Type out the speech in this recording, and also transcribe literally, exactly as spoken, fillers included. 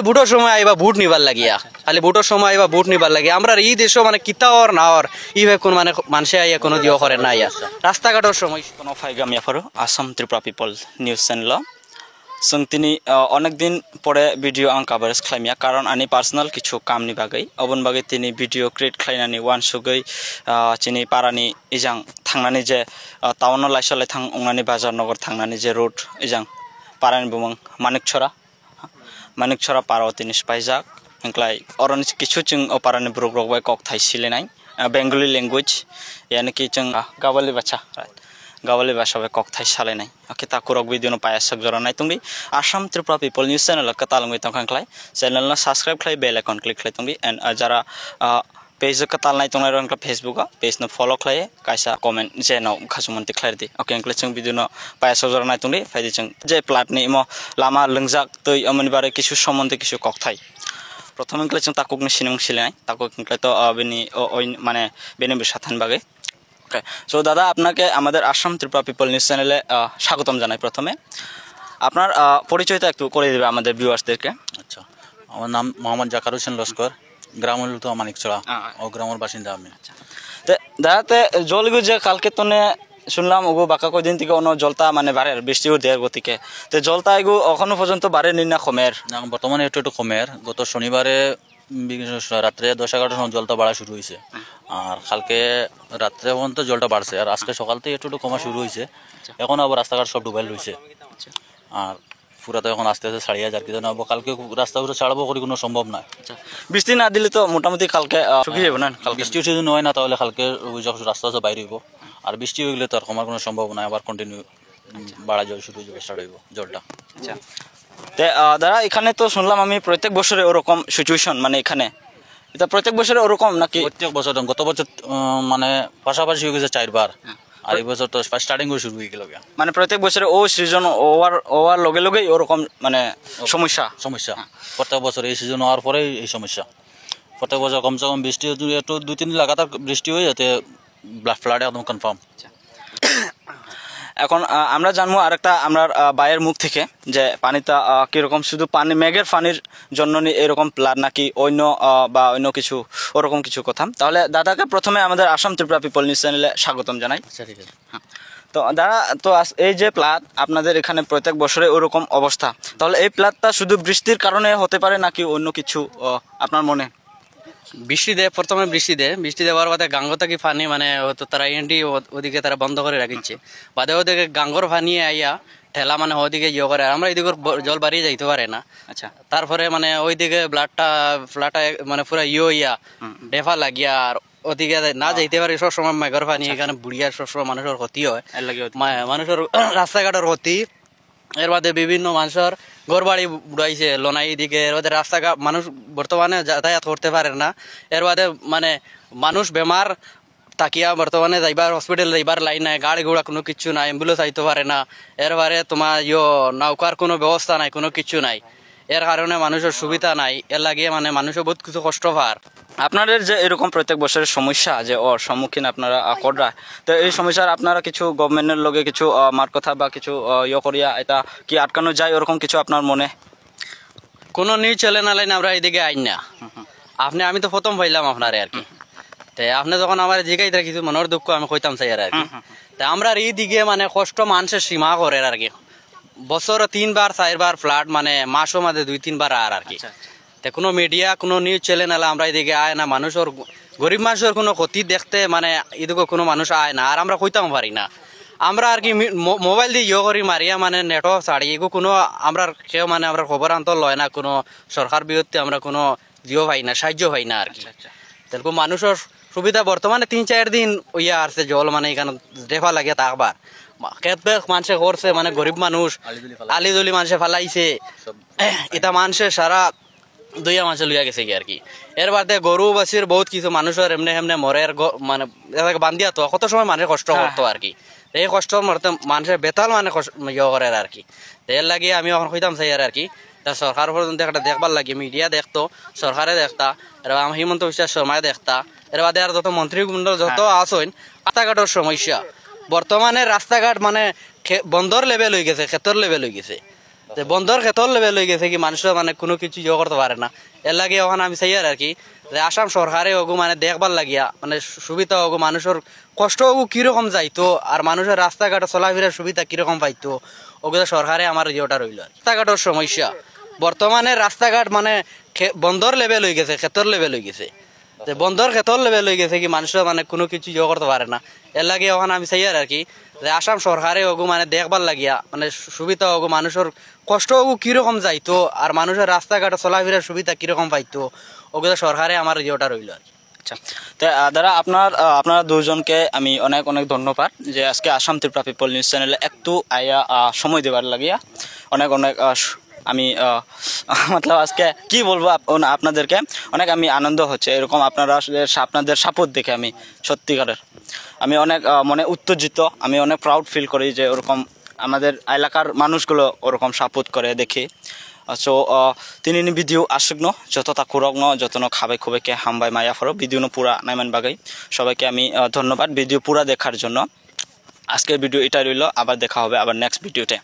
ভোটর সময় আইবা ভোট নিবার লাগিয়া, খালি ভোটর সময় আইবা ভোট নিবার লাগিয়া। আমরার ই দেশো মানে কিতা অর না অর, ই ভাই কোন মানে মানষে আইয়া কোনো দিও করে না আইয়া। রাস্তাঘাটর সময় কোনো ফাইগাম ইয়াফারো Assam Tripura people news channel. সং তিনি, আহ, অনেক দিন পরে ভিডিও আং কাভারেজ খাইলাইয়া, কারণ আনি পার্সোনাল কিছু কাম নি বাগেই, অবন বাগেই তিনি ভিডিও ক্রিয়েট খাইলাইনানি ওয়ান সুগই, আহ, চিনি পারানি ইজাং থাংনানি যে, আহ, টাউন লাইসলে থাং উংনানি বাজার নগর থাংনানি যে রোড ইজাং পারানি বুমুং মানিকছড়া, মানিকছড়া পারাও তিনি সিপাইজাক। হিংক্লাই অরনি কিছু চিং ও পারানি ব্রুক রক বাই কক থাই সিলে নাই, আহ, বেঙ্গলি ল্যাঙ্গুয়েজ, ইয়ানি কি চিং, আহ, গাওয়ালি ভাষা, রাইট। গাওয়ালি ভাষা বাই কক থাই সালে নাই। ওকে, তা কুরক ভিডিও নো পায়া সক জরা নাই তুংদি। আসাম ত্রিপুরা পিপল নিউজ চ্যানেল কা তালুঙ্গি তং খাংক্লাই। চ্যানেল না সাবস্ক্রাইব খাই বেল আইকন ক্লিক খাই তুংদি। এন্ড, আহ, যারা, আহ, পেজ কা তাল নাই তুংলাই রং Facebook, পেজ নো ফলো খাই, কাইসা কমেন্ট যে নো খাসুমন্তি খাই দি। ওকে, এনক্লে চিং ভিডিও নো পায়া সক জরা নাই তুংদি। ফাইদি চিং যে প্লাট নি ইমো লামা লুংজাক তুই অমনি বারে কিছু সম্বন্ধে কিছু কক থাই। প্রথমে এনক্লে চিং তাকুক নি সিনেমা সিলে নাই। তাকুক এনক্লে তো, আহ, বেনি, ও, ওই, মানে, বেনি বিশাথান বাগে। ওকে। সো দাদা, আপনাকে আমাদের আসাম ত্রিপুরা পিপল নিউজ চ্যানেলে, আহ, স্বাগতম জানাই। প্রথমে আপনার, আহ, পরিচয়টা একটু করে দিবে আমাদের ভিউয়ার্সদেরকে। আচ্ছা, আমার নাম মোহাম্মদ জাকার হোসেন লস্কর, গ্রাম হইল তো মানিকছড়া, আহ, ও গ্রামের বাসিন্দা আমি। আচ্ছা। তে দাদা, তে জলগু যে কালকে তনে শুনলাম, ওগু বাক্কা কয়দিন থেকে অন্য জলটা মানে বাড়ের, বৃষ্টিও দের গতিকে। তে জলটা এগু এখনো পর্যন্ত বাড়েনি না কমের? না, বর্তমানে একটু একটু কমের। গত শনিবারে বিকেল রাত্রে দশ এগারোটার সময় জলটা বাড়া শুরু হয়েছে। আর কালকে রাত্রে পর্যন্ত জলটা বাড়ছে, আর আজকে সকাল থেকে একটু একটু কমা শুরু হয়েছে। এখন আবার রাস্তাঘাট সব ডুবাইল রয়েছে। আর পুরা তো এখন আস্তে আস্তে ছাড়িয়া যার কি জানো, কালকে রাস্তা পুরো ছাড়াবো করি কোনো সম্ভব নয়। আচ্ছা, বৃষ্টি না দিলে তো মোটামুটি কালকে, আহ, শুকিয়ে যাবে না কালকে? বৃষ্টি যদি হয় না, তাহলে কালকে ওই যখন রাস্তা আছে বাইরে হইব। আর বৃষ্টি হয়ে গেলে তো আর কমার কোনো সম্ভাবনা নাই, আবার কন্টিনিউ বাড়া জল শুরু হয়ে যাবে, স্টার্ট হইব জলটা। আচ্ছা। তে, আহ, দাদা, এখানে তো শুনলাম আমি প্রত্যেক বছরে ওরকম সিচুয়েশন, মানে এখানে এটা প্রত্যেক বছরে ওরকম নাকি? প্রত্যেক বছর, গত বছর, আহ, মানে পাশাপাশি হয়ে গেছে চারবার। হ্যাঁ। আর এই বছর তো স্টার্টিং করে শুরু হয়ে গেল গিয়া। মানে প্রত্যেক বছরে ও সিজন ওভার, ওভার লগে লগেই ওরকম মানে সমস্যা? সমস্যা। প্রত্যেক বছর এই সিজন হওয়ার পরেই এই সমস্যা। প্রত্যেক বছর কমসে কম বৃষ্টি যদি একটু দুই তিন দিন লাগাতার বৃষ্টি হয়, যাতে ফ্লাড একদম কনফার্ম। এখন, আহ, আমরা জানবো আরেকটা আমরা, আহ, ভাইয়ের মুখ থেকে যে পানিটা, আহ, কিরকম, শুধু পানি, মেঘের পানির জন্য নি এরকম ফ্লাড নাকি অন্য, আহ, বা অন্য কিছু, ওরকম কিছু কথা। তাহলে দাদাকে প্রথমে আমাদের আসাম ত্রিপুরা পিপল নিউজ চ্যানেলে স্বাগতম জানাই। আচ্ছা, ঠিক আছে। হ্যাঁ। তো দাদা, তো আস-, এই যে ফ্লাড আপনাদের এখানে প্রত্যেক বছরে ওরকম অবস্থা, তাহলে এই ফ্লাডটা শুধু বৃষ্টির কারণে হতে পারে নাকি অন্য কিছু, আহ, আপনার মনে? বৃষ্টি দেয়, প্রথমে বৃষ্টি দেয়, বৃষ্টি দেওয়ার বাদে গাঙ্গো থাকি পানি মানে হয়তো তারা এনডি ও-, ওদিকে তারা বন্ধ করে রাখিছে। বাদে ওদিকে গাঙ্গর পানি আইয়া ঠেলা মানে ওদিকে ইয়ে করে, আর আমরা এদিকে ব-, জল বাড়িয়ে যাইতে পারে না। আচ্ছা। তারপরে মানে ওইদিকে ব্লাডটা, ফ্লাডটা মানে পুরা ইয়ে হইয়া ডেফা লাগিয়া আর ওদিকে না যাইতে পারে, সব সময় মেঘর পানি এখানে বুড়িয়া সব সময় মানুষের ক্ষতি হয়। এর লাগি হয়তো। মা-, মানুষের রাস্তাঘাটের ক্ষতি, এর বাদে বিভিন্ন মানুষের ঘর বাড়ি উড়াইছে লনাই দিকে, এর বাদে রাস্তাঘাট মানুষ বর্তমানে যাতায়াত করতে পারে না। এর বাদে মানে মানুষ বেমার থাকিয়া বর্তমানে যাইবার, হসপিটাল যাইবার লাইন নাই, গাড়ি ঘোড়া কোনো কিচ্ছু নাই, অ্যাম্বুলেন্স আইতে পারে না। এর বাদে তোমার ইয়ো নৌকার কোনো ব্যবস্থা নাই, কোনো কিচ্ছু নাই। এর কারণে মানুষের সুবিধা নাই, এর লাগিয়ে মানে মানুষও বহুত কিছু কষ্ট পার। আপনাদের যে এরকম প্রত্যেক বছরের সমস্যা যে ওর সম্মুখীন আপনারা, আহ, কররা, তো এই সমস্যার আপনারা কিছু গভর্নমেন্টের লগে কিছু, আহ, মাত কথা বা কিছু, আহ, ইয়ে করিয়া এটা কি আটকানো যায়, ওরকম কিছু আপনার মনে? কোনো নিউজ চ্যানেল আলাইন আমরা এদিকে আইন না। আপনি, আমি তো প্রথম পাইলাম আপনারে আর কি। তে আপনি যখন আমার জিগাইতে কিছু মনের দুঃখ আমি কইতাম চাই আর আর কি। তে আমরা এইদিকে মানে কষ্ট মানুষের সীমা করে আর কি। বছরে তিনবার চারবার ফ্লাড, মানে মাসও মাঝে দুই তিনবার আর আর কি। আচ্ছা, আচ্ছা। তে কোনো মিডিয়া, কোনো নিউজ চ্যানেল আলা আমরা এদিকে আয় না, মানুষের গ-, গরিব মানুষের কোনো ক্ষতি দেখতে মানে এদিকে কোনো মানুষ আয় না, আর আমরা কইতাম পারি না। আমরা আর কি মি-, মো-, মোবাইল দিয়ে ইয়ে করি মারিয়া মানে নেটও ছাড়ি, এগো কোনো আমরা কেউ মানে আমরা খবর আনতে লয় না, কোনো সরকার বিরুদ্ধে আমরা কোনো দিও পাই না, সাহায্য পাই না আর কি। আচ্ছা, আচ্ছা। তেলকু মানুষের সুবিধা বর্তমানে তিন চার দিন ইয়া আসছে জল মানে এখানে ডেফা লাগে থাকবার। মা-, খেত বেখ মানুষে করছে মানে গরিব মানুষ, আলিদুলি ফালাই। আলিদুলি মানুষে ফালাইছে। সব ইতা মানুষে সারা দুইয়া মানুষে লইয়া গেছে কি আর কি। এর বাদে গরু বাছুর বহুত কিছু মানুষের এমনে এমনে মরের গ-, মানে এটাকে বান্ধিয়া তো কত সময় মানুষে কষ্ট হ্যাঁ, করতো হ্যাঁ। আর কি। এই কষ্ট মরতে মানুষের বেতাল মানে কষ্ট ইয়ে করে আর কি। তো এর লাগি আমি এখন কইতাম চাই আর আর কি। তা সরকার পর্যন্ত একটা দেখবার লাগি মিডিয়া দেখতো, সরকারে দেখতা, এর বাদে আমার হিমন্ত বিশ্ব শর্মায় দেখতা, এর বাদে আর যত মন্ত্রীমণ্ডল যত হ্যাঁ। আছইন, রাস্তাঘাটের সমস্যা, বর্তমানে রাস্তাঘাট মানে খে-, বন্দর লেভেল হয়ে গেছে, খেতর লেভেল হয়ে গেছে। যে বন্দর খেতর লেভেল অই গেছে কি, মানুষরা মানে কুনু কিছু ইয়ে করতে পারে না। এর লাগি অখান আমি চাইয়ার আর কি, যে আসাম সরকারে অগু মানে দেখবার লাগিয়া, মানে সু-, সুবিধা অগু, মানুষর কষ্ট অগু কিরকম যাইতো, আর মানুষর রাস্তাঘাটে চলাফিরার সুবিধা কিরকম পাইতো, অগু সরকারে আমার ইয়েটা রইল আর কি। রাস্তাঘাটর সমস্যা, বর্তমানে রাস্তাঘাট মানে খে-, বন্দর লেভেল অই গেছে, খেতর লেভেল অই গেছে। যে বন্দর খেতর লেভেল অই গেছে কি, মানুষরা মানে কুনু কিছু ইয়ে করতে পারে না। এর লাগি অখান আমি চাইয়ার আর কি, যে আসাম সরকারে অগু মানে দেখবার লাগিয়া, মানে সু-, সুবিধা অগু, মানুষর কষ্ট অগু কিরকম যাইতো, আর মানুষর রাস্তাঘাটে চলাফিরার সুবিধা কিরকম পাইতো, অগু সরকারে আমার ইয়েটা রইল আর কি। আচ্ছা, তো, আহ, দাদা, আপনার, আহ, আপনারা দুজনকে আমি অনেক অনেক ধন্যবাদ যে আজকে আসাম ত্রিপুরা পিপল নিউজ চ্যানেলে একটু আয়া, আহ, সময় দেবার লাগিয়া অনেক অনেক, আহ, স-, আমি, আহ, মতলব আজকে কি বলবো আপ-, ওন-, আপনাদেরকে অনেক আমি আনন্দ হচ্ছে। এরকম আপনারা আসলে সা-, আপনাদের সাপোর্ট দেখে আমি সত্যিকারের আমি অনেক, আহ, মনে উত্তেজিত, আমি অনেক প্রাউড ফিল করি যে ওরকম আমাদের এলাকার মানুষগুলো ওরকম সাপোর্ট করে দেখে। সো, তিনিনি ভিডিও আসুক ন, যতটা কুরক ন, যত ন খাবে খুবে কে হামবাই মায়া ফরো, ভিডিও ন পুরা নাইমান বাগাই। সবাইকে আমি, আহ, ধন্যবাদ ভিডিও পুরা দেখার জন্য। আজকের ভিডিও এটাই রইল, আবার দেখা হবে আবার নেক্সট ভিডিওতে।